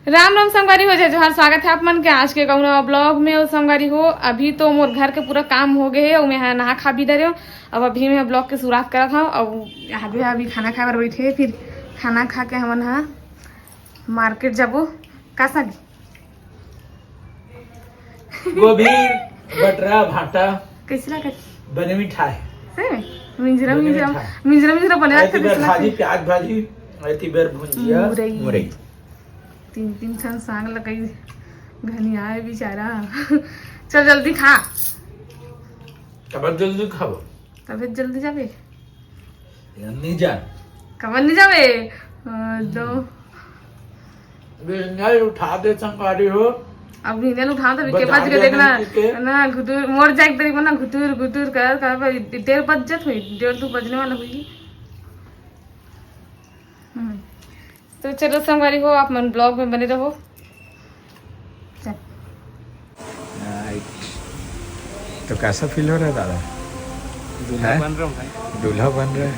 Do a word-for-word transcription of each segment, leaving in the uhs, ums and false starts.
राम राम संगवारी हो, जय जोहार, स्वागत है आप मन के आज के कौनो ब्लॉग में। और संगवारी हो, अभी तो मोर घर के पूरा काम हो गए है और मैं हा नहा खा भी डरे हूँ। अब अभी मैं ब्लॉग के शुरुआत करत हूँ। अब यहाँ भी अभी खाना खाए बर बैठे, फिर खाना खा के हमन हा मार्केट जाबो। का सागी? गोभी, बटरा, भाटा। कैसे लागत? बने मिठा है। सही में? मिंजरा, बने मिंजरा, मिठा है। मिंजरा, मिंजरा बने ऐती लागत, बेर कैसे भाजी, लागत? प्याज भाजी, ऐती बेर भुंजिया, मुरई। मुरई। तीन, तीन ठन साग लगई, घनिया है बेचारा। चल जल्दी खा। तब जल्दी खाओ। तबे जल्दी जाबे। यार, नहीं जा। कमर नहीं जाबे। अ, दो। बिंदल उठा दे संगवारी हो। अब बिंदल उठा दे, के बजा बज के दे देखना। नहीं के। ना, घुटुर, मोर जाए के तरीका ना, घुटुर, घुटुर कर, कर, पर डेढ़ बज जात हुई, डेढ़ दो बजने वाला हुई। हम्म। तो चलो संगवारी हो, आप मन ब्लॉग में बने रहो। चल। Right। तो कैसा फील हो रहा है दादा? दूल्हा हैं? बन रहा हूँ भाई। दूल्हा बन रहा है,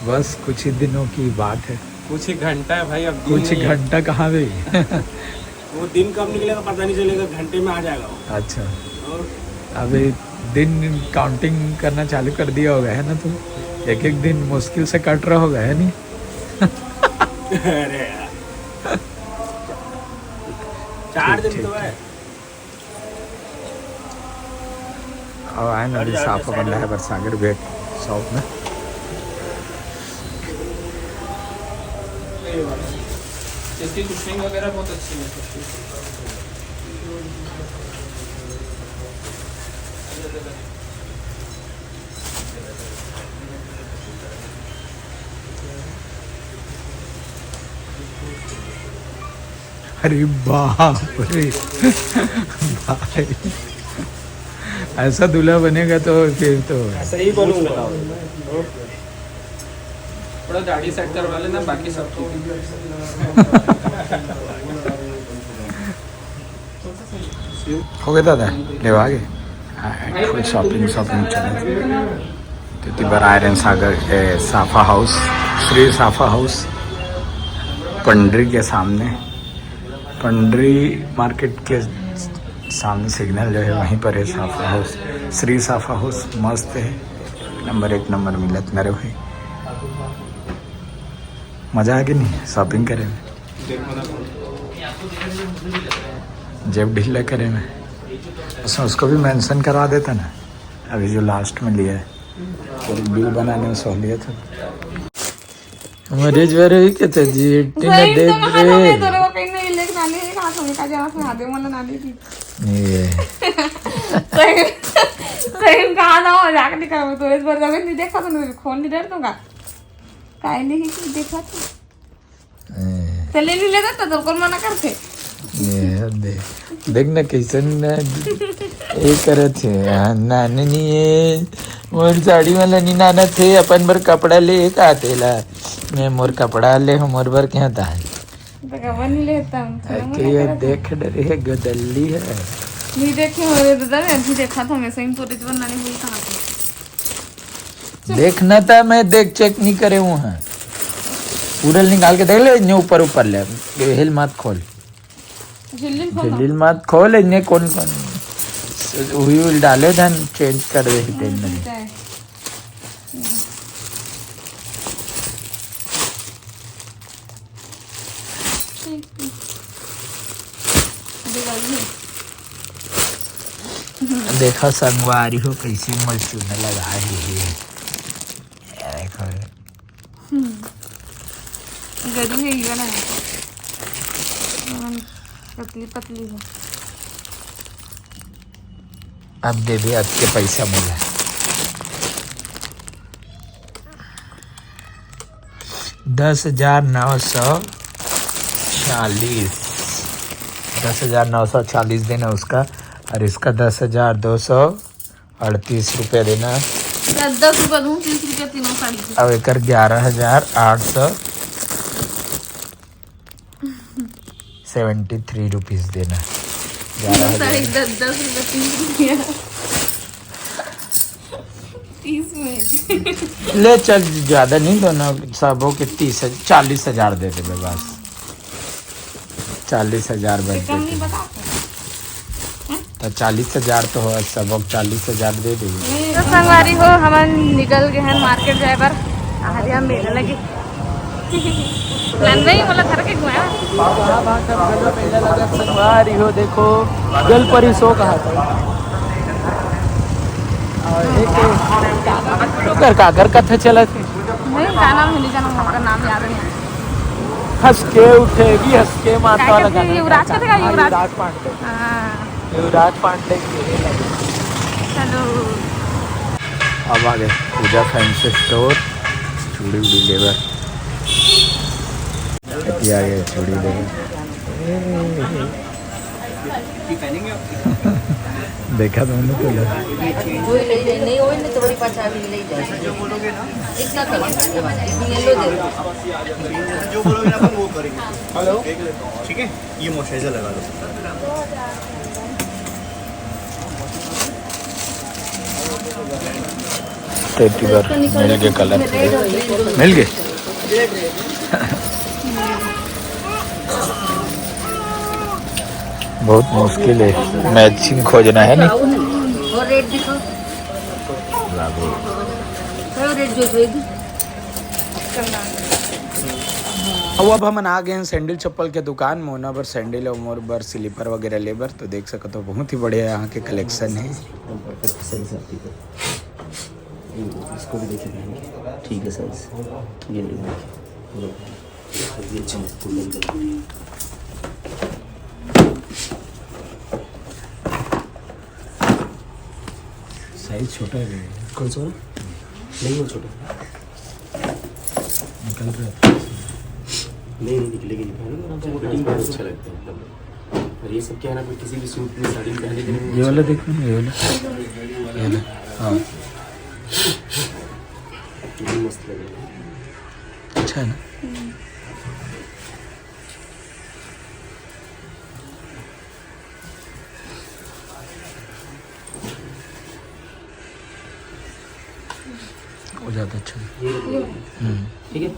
बस कुछ ही दिनों की बात है। कुछ ही घंटा है भाई, अब दिन कुछ ही नहीं है। घंटा कहाँ भी। वो दिन कब निकलेगा पता नहीं चलेगा, घंटे में आ जाएगा वो। अच्छा। और अभी दिन काउंटिंग करना चालू कर दिया होगा, है ना? तो एक एक दिन मुश्किल से कट रहा होगा, है नहीं? अरे यार। चार ठीक, दिन तो ठीक। है। अब आए ना, अभी साफा बन रहा है, बरसागर बेट शॉप में। इसकी कुकिंग वगैरह बहुत अच्छी है। अरे बाप रे भाई, ऐसा दूल्हा बनेगा तो फिर तो ऐसा ही बनूंगा। थोड़ा दाढ़ी सेट करवा लेना, बाकी सब ठीक है। हो गया दादा, लेवा आ गए। हाँ, फुल शॉपिंग, शॉपिंग चले। तो तिब्बर आयरन सागर, ए, साफा हाउस, श्री साफा हाउस, पंडरी के सामने, पंडरी मार्केट के सामने सिग्नल जो है, वहीं पर है साफा हाउस। श्री साफा हाउस मस्त है, नंबर एक नंबर मिलत मेरे भाई। मजा आ गया नहीं शॉपिंग करे में? जेब ढीला करे में। उसमें उसको भी मेंशन करवा देता ना, अभी जो लास्ट में लिया है, फिर बिल बनाने में सहूलियत हो। हमारे ज्वर हुई क्या था जी? टिना सही दे तो कहा था, दे। मैं तो लोगों कहीं नहीं लेके नानी है, कहाँ से उनका जहाँ से आधे मन नानी थी। ये। सही, सही कहा था, मजाक नहीं करो, तो इस बार जगह नहीं देखा तो नहीं, खोल नहीं डर दूंगा। काहे नहीं देखा तो? ए। चले नहीं लेता तो, तो कौन मना करते? ये दे, देख ना कैसन ना ये करत है। हाँ, नाने नहीं है, मोर साड़ी वाला नहीं नाना थे, अपन बर कपड़ा ले का तेला। मैं मोर कपड़ा ले, मोर बर क्या था? तो कपड़ा नहीं लेता हूँ, तो मना के ये करता। देख डरे है, गदल्ली है। नहीं देखे हो रे दादा, मैं अभी देखा था, मैं सही पूरे जीवन नानी हुई कहाँ थी? देखना था, मैं देख चेक नहीं करे हूँ। हाँ, पूरा निकाल के देख ले, इन्हें ऊपर ऊपर ले, ये हिल मत खोल। झिल्ली खोल ना। झिल्ली मत खोल, इन्हें कौन कौन हुई हुई डाले धन चेंज कर दे हाँ, टेन में। ठीक है। देखा संगवारी हो कैसे मलचूना लगा है ये। ये देखो। हम्म। गरु है ये वाला है। हम्म, पतली पतली है। अब दे दे, अब के पैसा मिला। दस हजार नौ सौ चालीस, दस हजार नौ सौ चालीस देना उसका, और इसका दस हजार दो सौ अड़तीस रुपया देना। दस, दस रुपया दूँ, तीस रुपया तीनों साड़ी के। अब एकर ग्यारह हजार आठ सौ सेवेंटी थ्री रुपीज देना। ग्यारह हजार। साढ़े दस, दस रुपया, तीस रुपया। तीस में। ले चल, ज्यादा नहीं दोनों सबों के तीस, चालीस हजार दे देबे बस। चालीस हजार बच कम नहीं बता। तो चालीस हजार तो हो, सब अब चालीस हजार दे देंगे। तो संगवारी हो, हमन निकल गए हैं मार्केट जाए बर। आहरिया मेला लगे। नंदई मोला धर के घुमाया। हाँ, हाँ, सब गलो मेला लगा संगवारी हो, देखो, गल परी सो कहा था। और एक काकर, काकर कथा चला थे। नहीं, गाना में नहीं जाना, मोर नाम याद नहीं। हंस के उठेगी, हंस के माता वाला गाना। युवराज का था, युवराज। युवराज पांडे। हाँ। युवराज पांडे के। चलो। अब आ गए पूजा फैंसी स्टोर, चूड़ी उड़ी लेबर। ये आ गए चूड़ी लेबर। देखा तुमने तो ले। कोई ले ले, नहीं, वही नहीं तो बड़ी पाछा भी ले जा। इतना कर, येलो दे दो। जो बोलोगे ना, अपन वो करेंगे। हेलो, ठीक है, ये मॉइस्चराइजर लगा दो। टेटी बार मिल गए कलर। मिल गए। बहुत मुश्किल है मैचिंग खोजना, है नहीं? और रेड दिखाओ। लागू। और रेड जो जो अउ अब हमन आ गए हैं सैंडल चप्पल के दुकान। मोना बर सैंडल और मोर बर स्लीपर वगैरह लेबर। तो देख सकते हो, बहुत ही बढ़िया यहाँ के कलेक्शन है। इसको भी देखिए, ठीक है साइज। ये ले लो। ये अच्छा है, golden colour। साइज छोटा है भैया। कौन सा वाला? नहीं, वो छोटा है। निकल रहा है। नहीं, नहीं निकलेगी, नहीं। पहले तो ना, तो वो फिटिंग बहुत अच्छा लगता है एकदम। और ये सब क्या है ना, कोई किसी भी सूट में, साड़ी में पहने के लिए ये वाला देखो ना, ये वाला। ये वाला। हाँ। ये भी मस्त लगेगा। अच्छा है ना? वो ज़्यादा अच्छा है। ये रख लो। हम्म। ठीक है,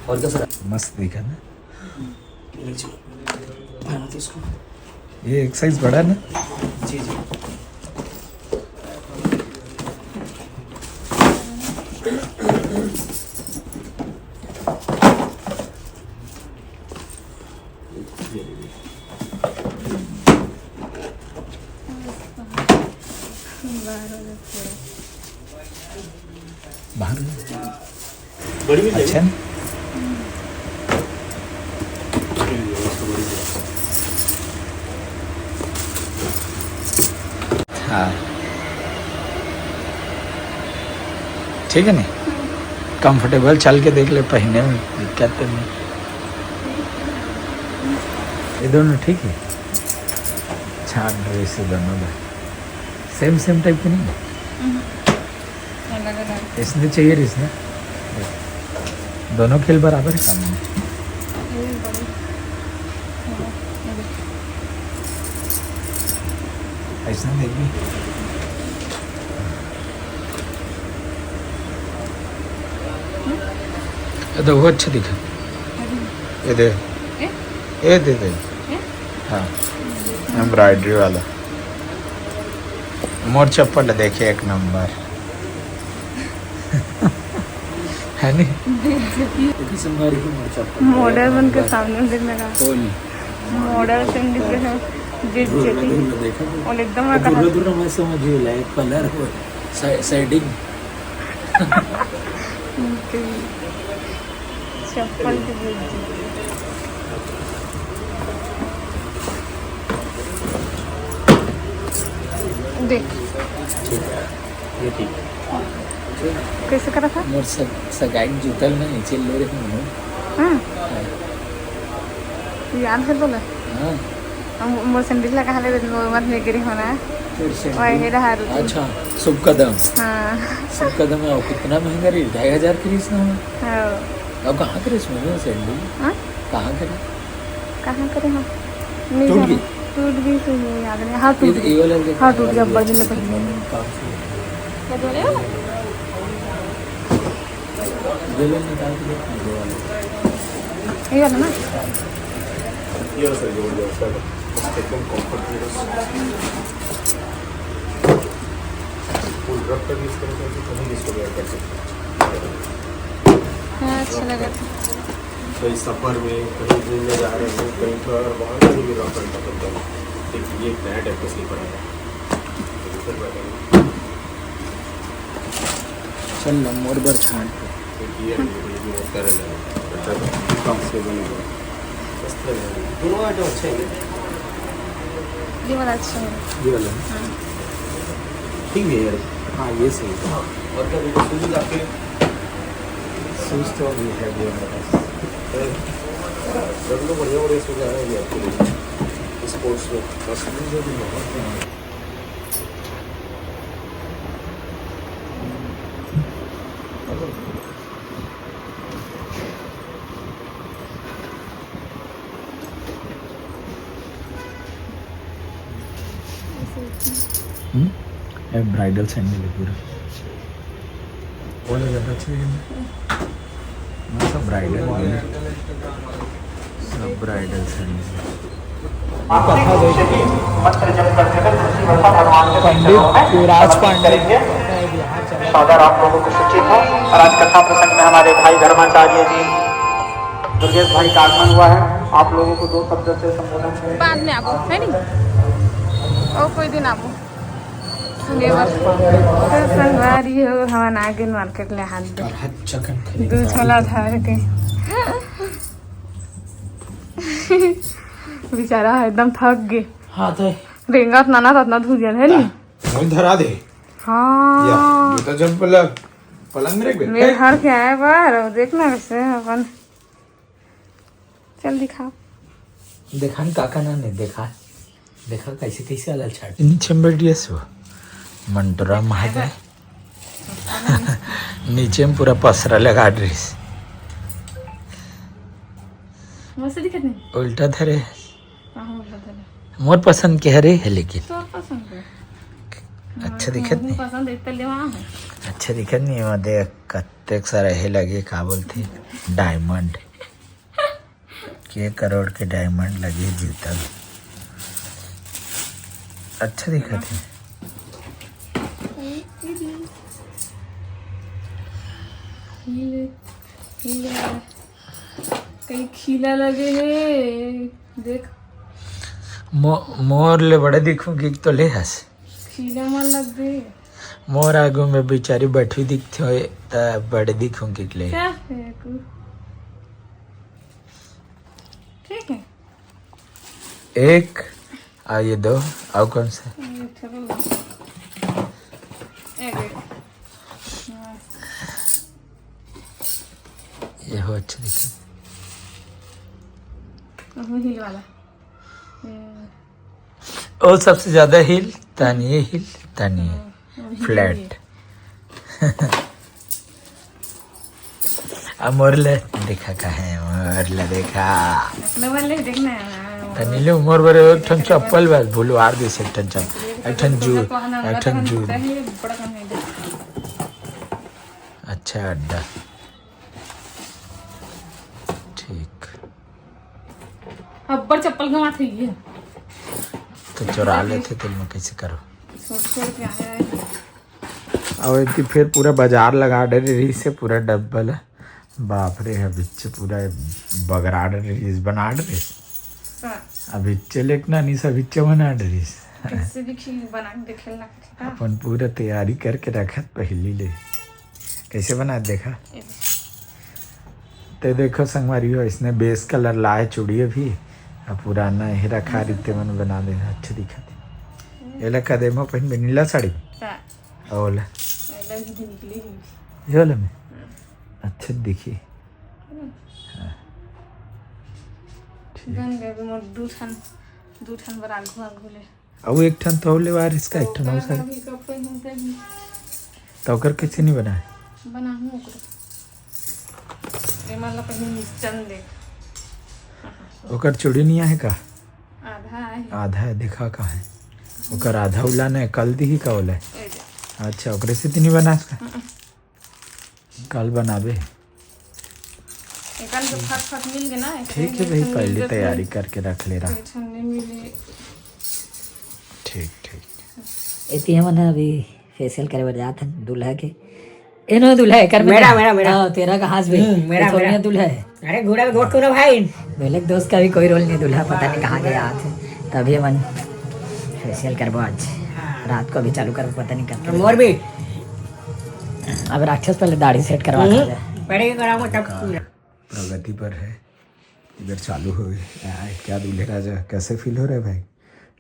और क्या सर? मस्त दिखा ना। ये लीजिए, पहना दो इसको। ये एक साइज बड़ा है ना? जी, जी। बाहर। बड़ी मिल जाएगी। अच्छा। हाँ, ठीक है नहीं, कंफर्टेबल, चल के देख ले, पहने में दिक्कत तो नहीं। ये दोनों ठीक है। अच्छा ड्रेस है दोनों का, सेम सेम टाइप के नहीं है। अलग अलग। इसने चाहिए रे, इसने। दोनों खेल बराबर है सामने। ये भी बड़ी। हाँ, ये देख। ऐसा देख भी। ये तो वो अच्छा दिखा। ये दे। ए? ये दे दे। ए? हाँ, एम्ब्रॉयडरी वाला। मोर चप्पल देखे, एक नंबर। है नी? मॉडल मन के सामने देखने का। मॉडल से दिख रहे हैं, बेइज्जती। और एकदम दूर दूर मैं समझ गया, कलर हो, शेडिंग। चप्पल के बेइज्जती। देख। ठीक है, ये ठीक है। कैसे करा था? मोर स-, सगाई में जूता ना नीचे ले रहे हूँ। हाँ। हाँ। याद है तोला? हाँ। हम, मोर सैंडल ला कहाँ ले रहे, मोर मत में गिरी होना। फिर से। वही रहा रुचि। अच्छा, शुभ कदम। हाँ। शुभ कदम है, वो कितना महंगा रही? ढाई हजार की रीस ना हो? हाँ। अब कहाँ के रीस में सैंडल? हाँ? कहाँ के रीस? कहाँ करे हम? नहीं टूट जाना। गई? टूट गई तो नहीं याद नहीं। हाँ, टूट ये, गई। ये वाला देख, हाँ, टूट गया, ये बड़ दिन अच्छा पहले। काम से। क्या बोले हो? ये वाला निकाल के देख, ये वाला। ये वाला ना? ये सर, ये हो गया सर, एकदम कंफर्टेबल। फुल रब तक यूज़ कर सकते, कहीं भी इसको वेयर कर सकते हैं। हाँ, अच्छा लगा था। कहीं सफ़र में, कहीं घूमने जा रहे हो, कहीं पर बाहर, कहीं भी रब पहन सकते हो। एक ये नया टाइप का स्लीपर है। चल ना, मोर बर छांट के। एक ये है, ये भी बहुत प्यारा लगा। अच्छा, कंफर्टेबल है। सस्ता है। दोनों आइटम अच्छे हैं। ये वाला अच्छा है। ये वाला है। ठीक है यार। हाँ, ये सही है। और क्या देखो, शूज आपके शूज तो अभी है, ये वाला। सब लोग बढ़िया बढ़िया शूज आ रहे हैं अभी आपके लिए स्पोर्ट्स में। बस हम्म? ये ब्राइडल सैंडल है पूरा। वो ले ज़्यादा अच्छे हैं। मैं सब ब्राइडल, सब ब्राइडल सैंडल। पंडित युवराज पांडे। सादर आप लोगों को सूचित है। और आज कथा प्रसंग में हमारे भाई धर्माचार्य जी, दुर्गेश भाई का आगमन हुआ है। आप लोगों को दो शब्द से संबोधन करेंगे। बाद में आबो, है नी? और कोई दिन आबो सुने बर। तो संगवारी हो, हमन आ गेन मार्केट ले हाथ दे। चकन दू झोला धर के। बेचारा एकदम थक गे। हाँ तो रेंगत नाना रत्ना धुरियन, है नी? वही धरा दे। हाँ। जूता चप्पल पलंग में रख दे। मेरे घर के आए बार, अब देखना कैसे अपन। चल दिखा। देखा न काका ना ने देखा, देखा कैसे कैसे अलग छाट। नीचे में बैठ गया सो मंटरा महादेव। नीचे में पूरा पसरा लगा ड्रेस। मस्त दिखत नहीं। उल्टा धरे। हाँ, उल्टा धरे। मोर पसंद के हरे है लेकिन। तोर पसंद है। अच्छा दिखत नहीं। पसंद है, इतना लेवा है। अच्छा दिखत नहीं है। वहाँ देख कतेक सारा हे लगे, का बोलते, डायमंड। के करोड़ के डायमंड लगे जूता में। अच्छा दिखत है। हिले, हिले। कहीं खीला लगे है, देख। मो, मोर ले बड़े दिखूं कि तो ले हस। खीला मन लग दे। मोर आगू में बिचारी बैठी दिखते हो त बड़े दिखूं कि ले। क्या है कु? ठीक है। एक, आ ये दो, और कौन सा? ये चलो। एक, एक। हाँ। ये हो अच्छा दिखे। अब हील वाला। ये वो सबसे ज्यादा हील, तानिए हील, तानिए अभी फ्लैट। अब मोर ले देखा का है, मोर ले देखा। अपने वाले देखना है। तनी ले मोर बरे एक ठन चप्पल बस भूलवार दे से एक ठन चप्पल, एक ठन जू, एक ठन जू। पहले बड़ा कम है। अच्छा अड्डा। ठीक। अब्बड़ चप्पल गंवा थई है। तो चुरा लेते तो मैं कैसे करो? छोड़ छोड़ के आया है। और इनकी फिर पूरा बाजार लगा डरे रही से पूरा डब्बल। बाप रे, अभिच्चे पूरा बगरा डरे रही, बना डरे। हाँ, अभिच्चे लेकना नहीं से अभिच्चे बना डरे। कैसे भी खील बना के खेलना था। अपन पूरा तैयारी करके रखत पहली ले। कैसे बना देखा? ये दे। ते देखो संगवारी हो, इसने बेस कलर लाए चूड़ी अभी, अब पुराना ही रखा रीते मन बना दे, अच्छे दिखत है। एला कदे में पहन नीला साड़ी। हाँ, ओला, पहले भी निकली हुई। ये वाला में अच्छे दिखी। हाँ। ठीक। बन गए भी मोर दू ठन, दू ठन बर आगू आगू ले। अब एक ठन तो ले वार इसका, एक ठन और साड़ी। अभी कब पहनते भी तो ओकर कैसे नहीं बनाए? बनाहूँ ओकरे। एमा ला पहले निश्चन दे। ओकर चूड़ी नहीं आहे का? आधा है। आधा है, देखा का है? ओकर आधा उलाना है, कल दी ही का ओला है? ए दे। अच्छा, ओकरे से तो नहीं बना इसका? कल बनाबे। एक कन के फट फट मिल गे ना। ठीक है भाई, पहले तैयारी करके रख ले रहा। ठंडे मिले। ठीक ठीक। एती हमन ह अभी फेशियल करे बर जात हन दूल्हा के। ए नो दूल्हा है कर मेरा, मेरा, मेरा। हाँ, तेरा का हाथ भी हम्म, मेरा, थोड़ी मेरा। दूल्हा है। अरे घोड़ा का दोस्त क्यों ना भाई? मेरे दोस्त का भी कोई रोल नहीं, दूल्हा पता नहीं कहाँ गया आज। तभी हमन फेशियल करबो आज। रात को अभी चालू करबो, पता नहीं कब। मोर भी। अब राक्षस पहले दाढ़ी सेट करवा के जाए। पहले ही कराऊंगा तब। प्रगति पर है, इधर चालू हो गई। आय, क्या दूल्हे राजा, कैसे फील हो रहा है भाई?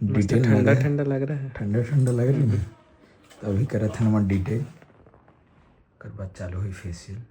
डिटेल ठंडा ठंडा लग रहा है। ठंडा ठंडा लग रहा है। तो अभी करत हन हमन डिटेल, ओकर बाद चालू हुई फेशियल।